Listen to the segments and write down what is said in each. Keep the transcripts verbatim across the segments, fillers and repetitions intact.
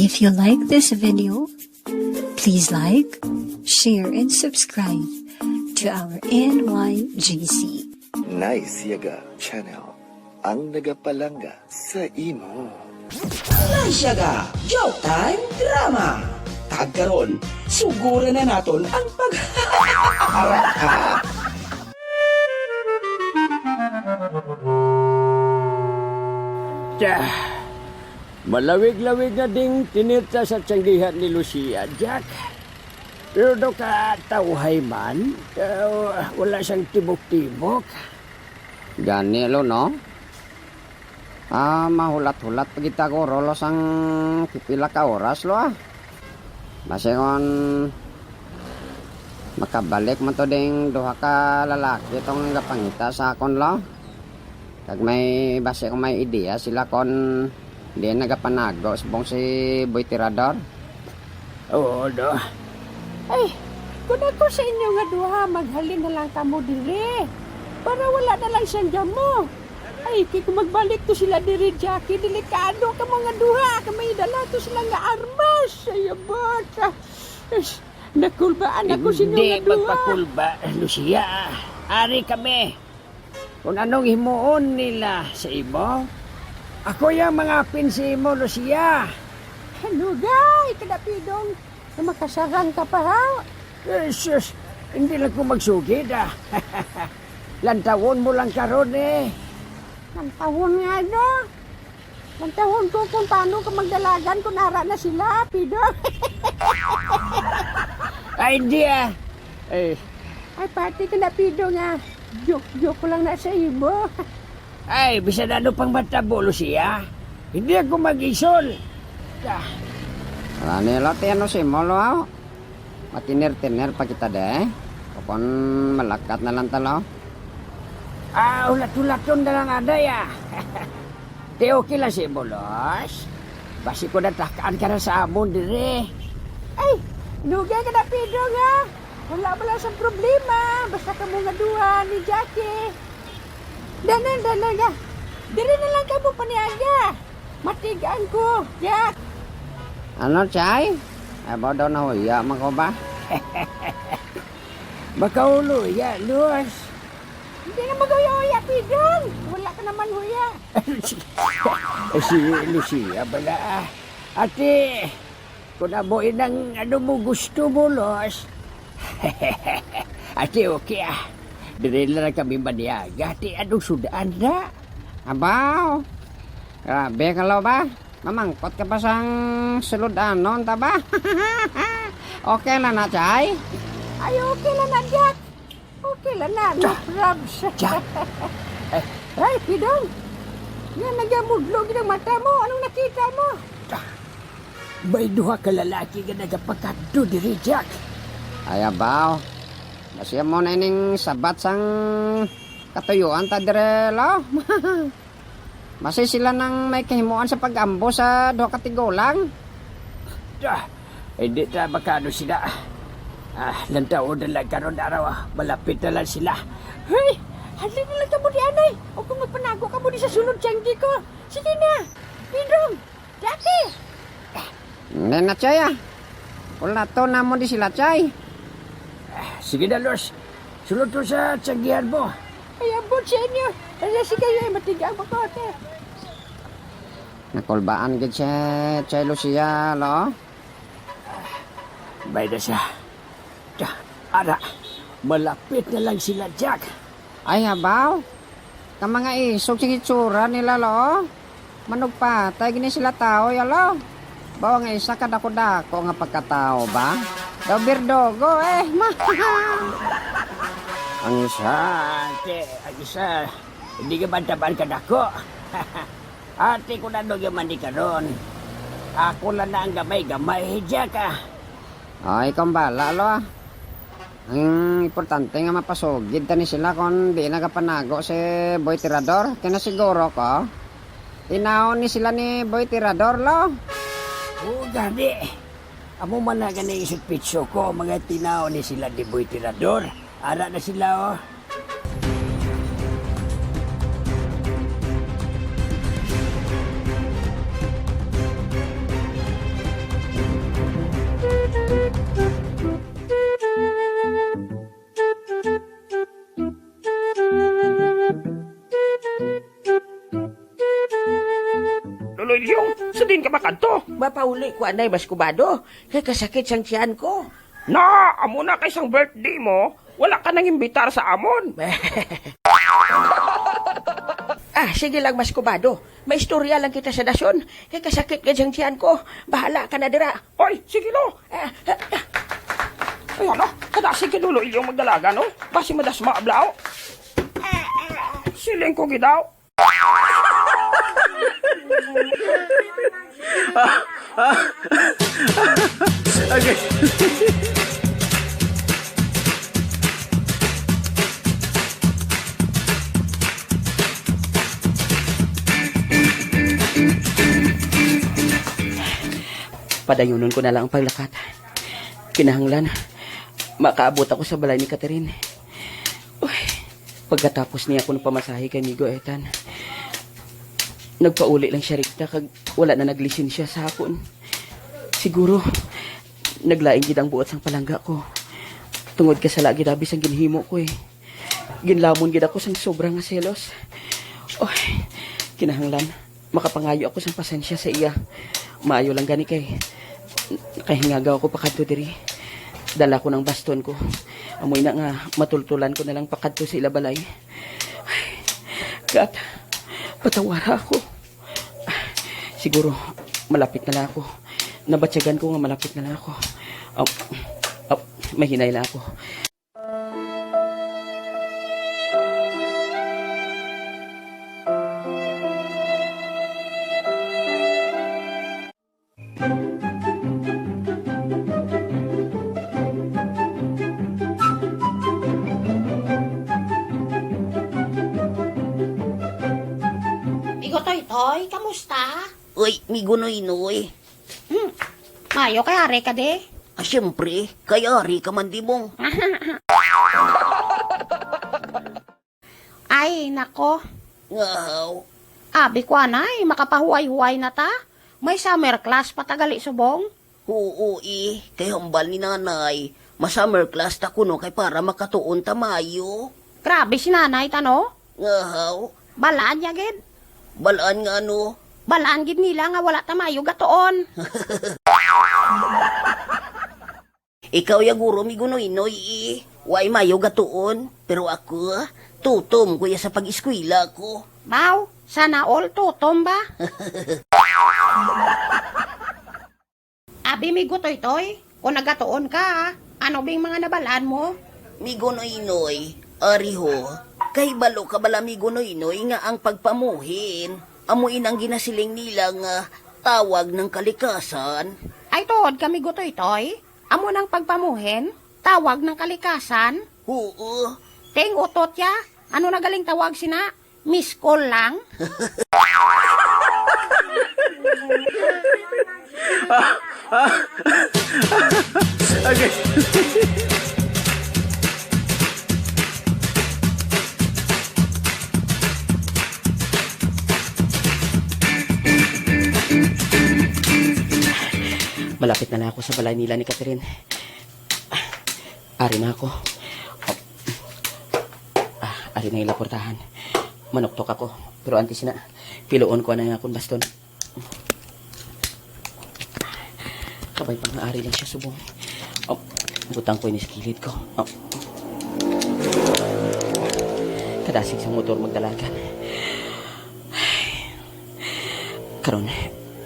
If you like this video, please like, share, and subscribe to our N Y G C. Nice Yaga Channel, ang nagapalangga sa imo. Nice Yaga Joke Time Drama. Kag karon, suguran na naton ang pag- Malawig-lawig nga ding tinirta sa tiyanggihan ni Lucia, Jack. Pero daw katawhay man, ah, wala siyang tibok-tibok. Gani, lo, no? Ah, mahulat-hulat pa kita guro, lo, sang pipila ka oras, lo, ah. Basi kon makabalik man to ding duha ka lalaki tong gapangita sa akon, lo. Kag may, basi kung may ideya sila kon diin nagapanago subong si Boy Tirador. Oo, do. Ay, kung ako sa inyo nga duha, maghalin na lang kamo diri. Para wala na lang siyang damo. Ay, kay kung magbalik to sila diri, Jackie, delikado kamo nga duha. Kay may dala to sila nga armas. Ay, abot. Ay, nakulbaan ako sa inyo Hindi nga duha. Magpakulba, Lucia. Ari kami. Kung anong himuon nila sa imo, ako yang mangapin sa imo, Lucia. Ano, gay? Kadapidong na makasarang ka pa, ha? Eh, sus, hindi lang ko magsugid, ah. Lantawon mo lang karon, eh. Lantawon nga, no? Lantawon ko kung paano ka magdalagan kung ara na sila, Pido. Ay, hindi, ah. Eh. Ay, pati ka na, Pido, nga. Joke-joke ko lang na sa imo. Ay, bisan ano pang matabo, Lucia. Hindi ako mag-isol. Ah. Wala nila, ti, ano si Molo, ah? Matiner-tiner pa kita, de. O kon malakat na lang talo. Ah, hulat-hulaton na lang, aday, ah. Ti, okay lang si Bolos. Basi ko natakaan ka na sa amon, dire. Ay, lugay ka na, Pedro, nga. Wala ba lang sa problema? Basta kamo nga duha ni Jackie. Danan, danan, nga. Dire na lang kamo paniaga. Matigaan ko, Jack. Ano, Chay? Ay, ba daw nahuya man ko ba? Makaulo, ya, Luz. Hindi na mag-uya-uya, Pidong. Wala ka naman huya. Eh, si Lucia bala, ah. Ate, kung amo inang ano mo gusto mo, Los. Ate, okay, ah. Dire na lang kami maniaga. Ate, anong sudaan na? Abaw, grabe ka, lo, ba? Mamangkot ka pa sang sulod-anon ta ba? Okay lang na, Chay? Ay, okay lang na, Jack. Okay lang na, no Cha! Probs. Cha! Eh. Ay, Pidong. Nga nagyamudlo gid ang mata mo. Anong nakita mo? Cha! May duha ka lalaki nga nagapakadto diri, Jack. Ay, abaw. Basi amo na ining sabat sang katuyuan ta dire, lo. Basi sila nang may kahimuan sa pag-ambo sa duha ka tigulang. Ah, hindi ta makano sila. Ah, lantaon na lang karon araw, ah. Malapit na lang sila. Hey! Halin na lang kamo di anay. O kung magpanago kamo di sa sulod tiyanggi ko. Sige na. Pidong. Dati. Hindi na, Chay, ah. Ulaton namon di sila, Chay. Ah, sige na, Los. Sulod ko sa tiyanggihan mo. Ay, abot sa inyo. Ay, sige, ay, matiga ang makote. Nakulbaan gid si Chay Lucia, lo. May na siya. Ka, ara, malapit na lang sila, Jack. Ay, abaw. Ka mga isog sing itsura nila, lo. Manugpatay gini sila tawo, ya, lo. Bawa nga isa ka dako-dako nga pagkatawo ba? Daw birdogo, eh. Ang isa, ate, ang isa, hindi ka man tamaan kadako. Ate, kung ano yung mani karon, ako lang na ang gamay-gamay, Jack, ah. Ay, ikaw ang bala, lo, ah. Ang importante nga mapasugid ta ni sila kon di nagapanago si Boy Tirador. Kaya na siguro ko, tinaon ni sila ni Boy Tirador, lo. Oo, gani. Amo man na gani ang sutpitso ko, mga tinaon ni sila ni Boy Tirador. Ara na sila, oh. Yung, sa din ka makadto? Mapauli ko anay, Mas Kubado. Kay kasakit sang tiyan ko. Na, amo na kay sang birthday mo, wala ka nang imbitar sa amon. Ah, sige lang, Mas Kubado. May istorya lang kita sa dason. Kay kasakit gid sang tiyan ko. Bahala ka na dira. Oy, sige lo. Ah, ah, ah. Ay, ano? Kadasig ka, Lolo Ilyong, magdalagan, oh. Basi madasma, ablaw. Siling ko gid daw. Okay. Padayunon ko na lang ang paglakat. Kinahanglan makaabot ako sa balay ni Catherine. Uy, pagkatapos niya ako pamasahe kay Migo Ethan, nagpauli lang siya rikta kag wala na naglisensya sa akon. Siguro, naglain gid ang buot sang palangga ko. Tungod ka sala gid abi sang ginhimo ko, eh. Ginlamon gid ako sang sobra nga selos. Oy, kinahanglan makapangayo ako sang pasensya sa iya. Maayo lang gani kay nakahingaga ako pakadto diri. Dala ko ng baston ko. Amoy na nga matultulan ko na lang pakadto sa ila balay. Ay, Kat, patawara ako. Siguro, malapit na lang ako. Nabatyagan ko nga malapit na lang ako. Ap, ap, mahinay lang ako. Migo Toytoy, kamusta? Uy, Migo Noynoy. Hmm. Mayo kay ari ka di? Ah, siyempre, kay ari ka man di mo. Ay, nako. Ngaw. Abi ko anay, makapahuway-huway na ta. May summer class pa ta gali subong. Oo, eh, kay hambal ni nanay, ma-summer class ta kuno kay para makatuon ta mayo. Grabe si nanay ta, no? Ngaw. Balaan niya gid. Balaan nga ano? Balaan gid nila nga wala ta mayo gatuon. Ikaw ya guro, Migo Noynoy, eh. Way mayo gatuon. Pero ako, tutom ko ya sa pag-eskwela ko. Baw, sana all tutom ba? Abi, Migo Toytoy, kung nagatuon ka, ano bing mga nabalaan mo? Migo Noynoy, ari ho, kahibalo ka bala, Migo Noynoy, nga ang pagpamuhin, amo inang ginasiling nila nga tawag ng kalikasan? Ay, tuod ka, Migo Toytoy? Amo nang pagpamuhin, tawag ng kalikasan? Oo. Ting utot ya, ano na galing tawag sina? Miss call lang? Okay. Malapit na lang ako sa balay nila ni Catherine. Ari na ako. Ah, ari na yung laportahan. Manuktok ako. Pero antes na, piluon ko na yung akong baston. Kabay pa nga ari lang siya subong. Oh, butang ko ini sa kilid ko. Oh. Kadasig sa motor magdalagan. Karon,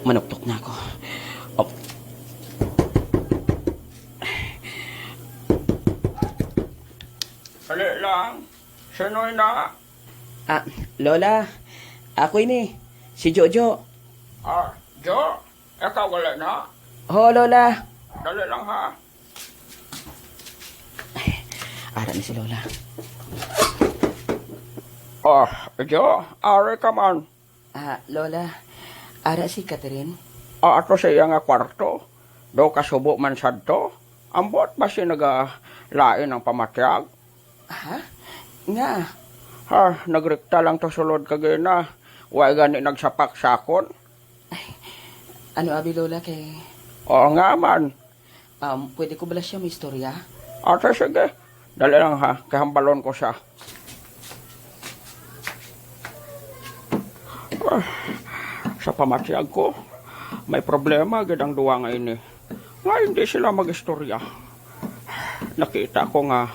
manuktok na ako. Oh. Dali lang. Sino na? Ah, Lola. Ako ini. Si Jojo. Ah, Jo? Ikaw wala na? Ho, Lola. Dali lang, ha? Ay, ara ni si Lola. Ah, Jo, ari ka man. Ah, Lola, ara si Catherine? Ah, ato sa iya nga kwarto. Do kasubo man sadto. Ambot ba si nagalain ang pamatyag? Ha? Nga? Ha, nagrikta lang to sulod kagina. Wa gani nagsapak sa akon. Ay, ano abi, Lola, kay Oo nga man. Um, pwede ko bala siya maistorya? Ate, sige. Dali lang ha, kahambalon ko siya. Ah, Kapamatyag ko, may problema gid ang duwa nga ini. Nga hindi sila mag-istorya. Nakita ko nga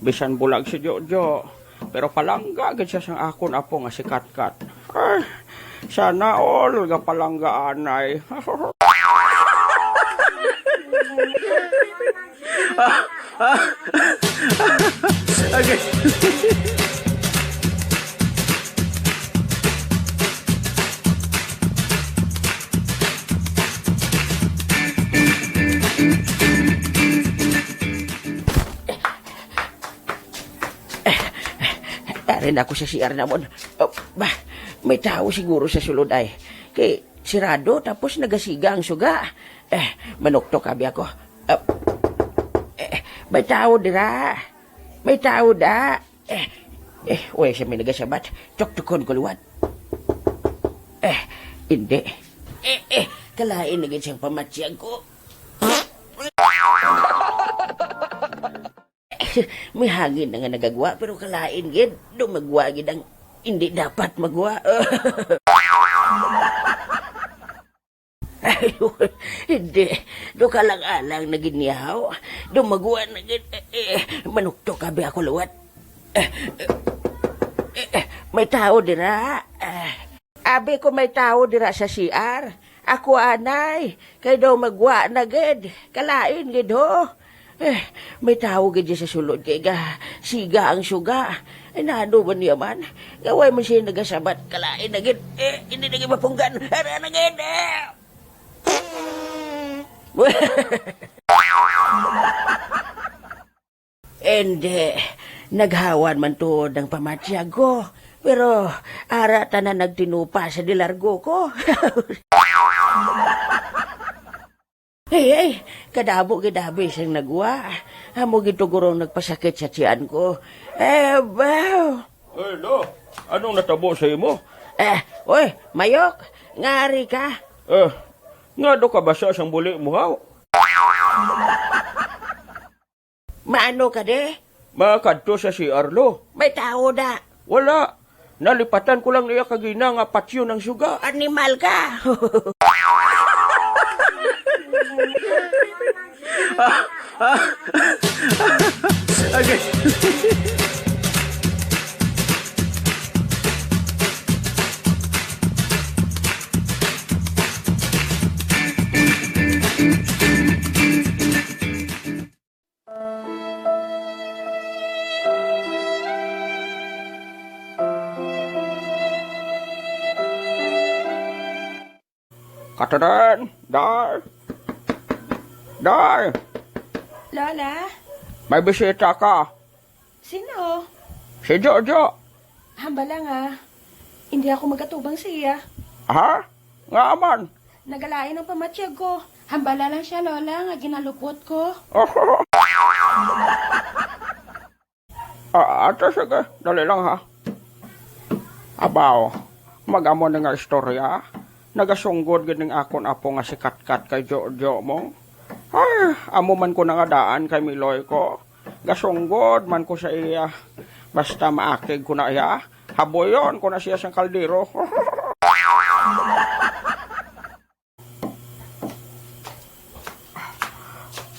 bisan bulag si Jojo, pero palangga gid siya sang akon apo nga si Katkat. Ay, sana all ga palangga anay. Okay. Ari na ako sa C R namon. Oh, ba, may tao siguro sa sulod ay. Kay sirado tapos nagasiga ang suga. Eh, manuktok abi ako. Ah, eh, may tao dira. May tao da. Eh, eh, way sa may nagasabat. Tuktukon ko liwat. Eh, hindi. Eh, eh, kalain na gid siyang pamatyag ko. May hangin na nga nagagwa, pero kalain gid. Dumagwa gid ang hindi dapat magwa. Ay, hindi. Do ka lang alang na ginyaw. Do magwa na gid. Eh, eh, manuktok abi ako liwat. Eh, eh, eh, eh, may tao dira. Ah, abi ko may tao dira sa C R. Ako anay. Kay daw magwa na gid. Kalain gid ho. Eh, may tao gid sa sulod kay ga siga ang suga. Ay, nano ba niya man? Gaway man siya nagasabat. Kalain na gid. Eh, hindi na gid mapunggan. Ara na gid. Eh. Hindi. Naghawan man tuod ang pamatyag ko. Pero ara tanan nagtinupa sa dilargo ko. Hey, hey, kadamo gid abi sing nagwa. Amo gid to gurong nagpasakit sa tiyan ko. Eh, baw. Ay, lo, anong natabo sa imo? Eh, oy, Mayok, ngari ka? Eh, nga do ka basa sang buli mo, haw? Maano ka, de? Makadto sa C R, lo. May tao da. Wala. Nalipatan ko lang niya kagina nga patyon ang suga. Animal ka. Ah, ah. Okay. Catherine, Day. Day. Lola? May bisita ka. Sino? Si Jojo. Hambala nga. Hindi ako magatubang siya. Ha? Nga man? Nagalain ang pamatyag ko. Hambala lang siya, Lola, nga ginalupot ko. Ah, ato, sige. Dali lang, ha. Abaw, mag-amo ni nga istorya. Nagasunggod gid ning akon apo nga si Katkat kay Jojo mo. Ay, amo man ko nangadaan kay Miloy ko. Gasunggod man ko sa iya. Basta maakig ko na iya, habuyon ko na siya sang kaldero.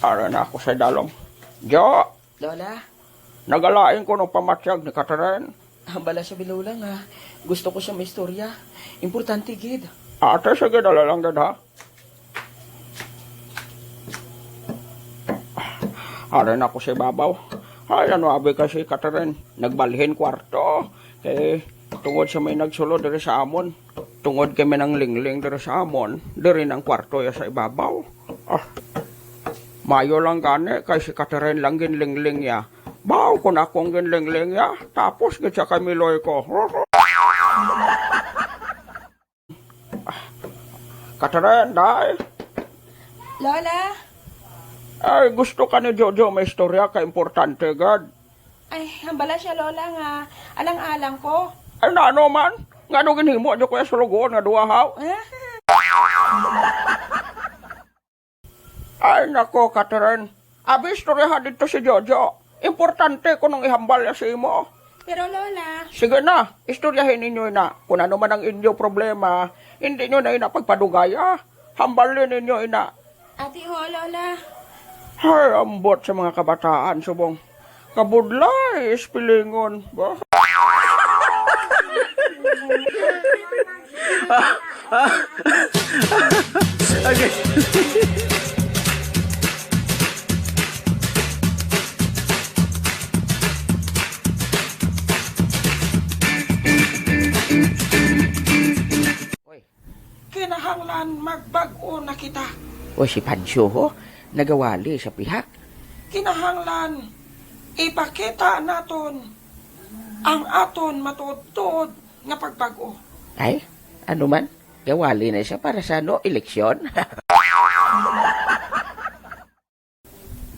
Ara na ako sa dalom. Jo! Lola? Nagalain ko ng pamatyag ni Catherine. Hambala siya, Lola, nga gusto ko siya maistorya. Importante, gid. Ate, sige, dala lang gid, ha? Ara na ako sa ibabaw. Ay, ano abi ka si Catherine? Nagbalhin kwarto. Kay tungod sa may nagsulod diri sa amon. Tungod kay may nanglingling diri sa amon. Diri nang kwarto ya sa ibabaw. Ah. Mayo lang gani kay si Catherine lang ginlingling ya. Baw kun akong ginlingling ya. Tapos gid siya kay Miloy ko. Catherine, day. Lola? Ay, gusto ka ni Jojo may istorya ka importante gad. Ay, hambala siya, Lola, nga alang-alang ko. Ay, nano man? Ngano ginhimo niyo kuya sulugoon nga duha, haw? Ah. Ay, nako, Catherine. Abi, istoryahan dito si Jojo. Importante ko nung ihambal niya sa imo. Pero, Lola. Sige na, istoryahin ninyo ina kung ano man ang inyo problema. Hindi nyo na ina pagpadugaya. Hambalin ninyo ina. Ati ho, Lola. Ay, ambot sa mga kabataan, subong. Kabudlay, ispilingon. Ba? Okay. Uy. Kinahanglan magbag-o na kita. O, si Pancho, ho? Nagawali sa pihak. Kinahanglan ipakita naton ang aton matuod-tuod nga pagbag-o. Ay, ano man? Gawali na siya para sa, no, eleksyon?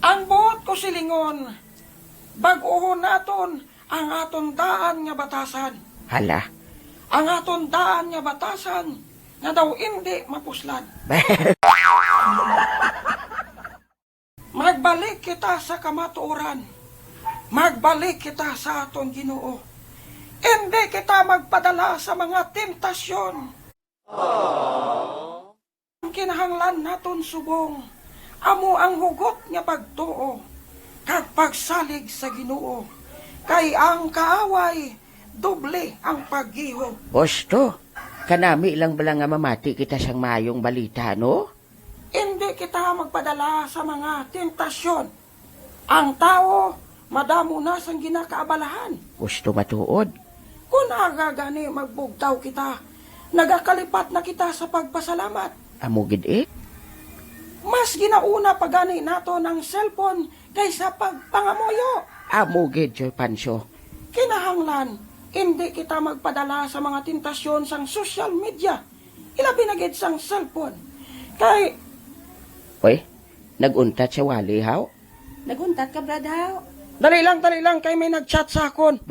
Ang buot ko silingon, bag-uhon naton ang aton daan nga batasan. Hala. Ang aton daan nga batasan nga daw indi mapuslan. Magbalik kita sa kamatuoran. Magbalik kita sa aton Ginoo. Indi kita magpadala sa mga temptasyon. Ang kinahanglan naton subong amo ang hugot nga pagtuo kag pagsalig sa Ginoo, kay ang kaaway doble ang paggihog. Husto, kanami lang bala nga mamati kita sang maayong balita, no? Indi kita magpadala sa mga temptasyon. Ang tawo madamo na sang ginakaabalahan. Husto matuod. Kon aga gani magbugtaw kita, nagakalipat na kita sa pagpasalamat. Amo gid, eh. Mas ginauna pa gani naton ang cellphone kaysa pagpangamuyo. Amo gid, Sir Pancho. Kinahanglan, indi kita magpadala sa mga tentasyon sang social media, ilabi na gid sang cellphone. Kay Uy, nag-untat sa wali, haw? Nag-untat ka, Brad, haw? Dali lang, dali lang, kay may nag-chat sa akon.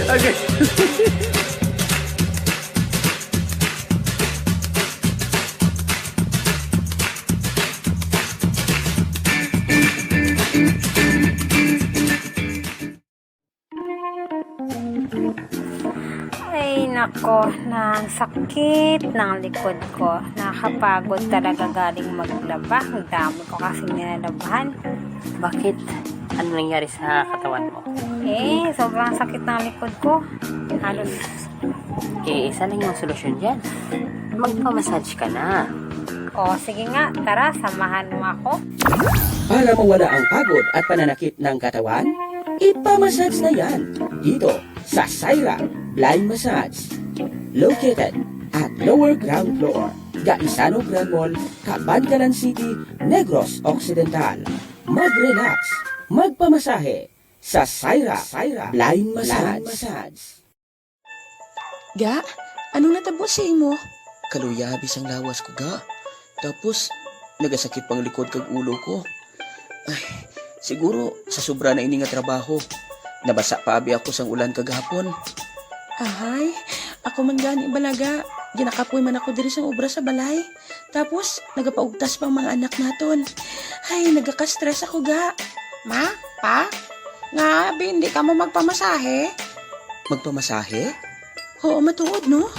Okay. Ay, nako, nang sakit ng likod ko. Nakapagod talaga galing maglaba. Ang dami ko kasing nilalabahan. Bakit? Ano nangyari sa katawan mo? Eh, sobrang sakit ng likod ko. Halos Eh, isa lang yung solusyon dyan. Magpamassage ka na. O, sige nga, tara, samahan mo ako. Para mawala ang pagod at pananakit ng katawan, ipamassage na yan dito sa Syra Blind Massage. Located at lower ground floor, Gaisano Grand Mall, Kabankalan City, Negros Occidental. Mag-relax, magpamasahe sa Syra Blind Massage. Ga, anong natabo sa imo? Kaluya abi sang lawas ko, ga. Tapos, nagasakit pang likod kag ulo ko. Ay, siguro sa sobra na ini nga trabaho. Nabasa pa abi ako sang ulan kagahapon. Ahay, ako man gani bala, ga. Ginakapoy man ako diri sang obra sa balay. Tapos, nagapaugtas pa ang mga anak naton. Ay, nagaka-stress ako, ga. Ma, pa, nga abi hindi kamo magpamasahe? Magpamasahe? Oo, matuod, no?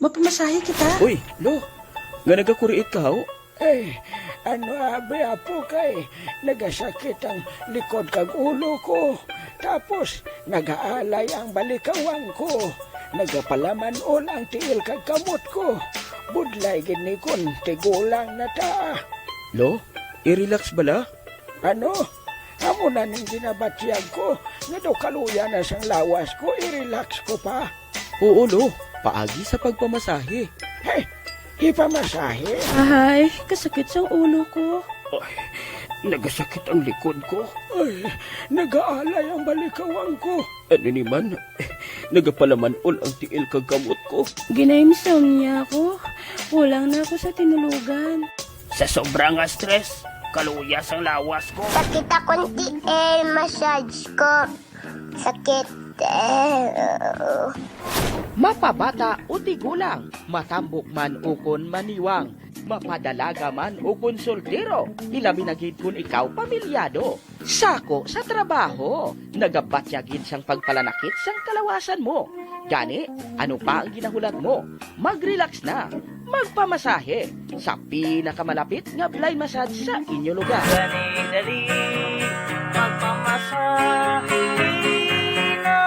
Mapamasahe kita. Uy, Lo, nga nagakuriit ka, ho? Eh, ano abi, apo, kay nagasakit ang likod kag ulo ko. Tapos, nagaalay ang balikawang ko. Nagapalaman-ol ang tiil kag kamot ko. Budlay gid ni kon tigulang na ta. Lo, i-relax bala? Ano? Amo na ning ginabatyag ko nga daw kaluya na sang lawas ko, i-relax ko pa. Oo, Lo. Paagi sa pagpamasahe. Hey, ipamasahe? Ahay, kasakit sang ulo ko. Ay, nagasakit ang likod ko. Ay, nagaalay ang balikawang ko. Ano ni man? Nagapalaman-ol ang tiil kag kamot ko. Gina-insomnia ako. Kulang na ako sa tinulugan. Sa sobra nga stress, kaluya sang lawas ko. Sakit akong tiil, massage ko. Sakit. Eh, oo. Mapabata o tigulang, matambok man ukon maniwang, Mapadalaga man ukon soltero, ilabi na gid kon ikaw pamilyado. Sako sa trabaho, nagabatya gid sang pagpalanakit sang kalawasan mo. Gani, ano pa ang ginahulat mo? Mag-relax na. Magpamasahe sa pinakamalapit nga Blay Massage sa inyo lugar. Dali, dali, magpamasahe na.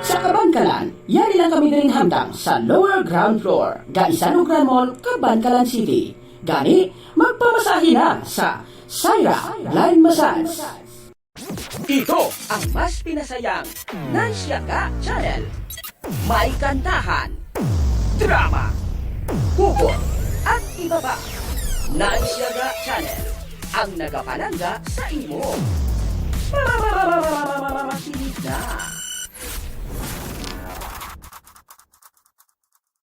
Sa Kabankalan, yari lang kami diri hamtang sa lower ground floor, Gaisano Grand Mall, Kabankalan City. Gani, magpamasahe na sa Syra Blind Massage. Ito ang mas pinasayang Nice Yaga Channel. May kantahan, drama, hugot, at iba pa. Nice Yaga Channel, ang nagapalangga sa imo.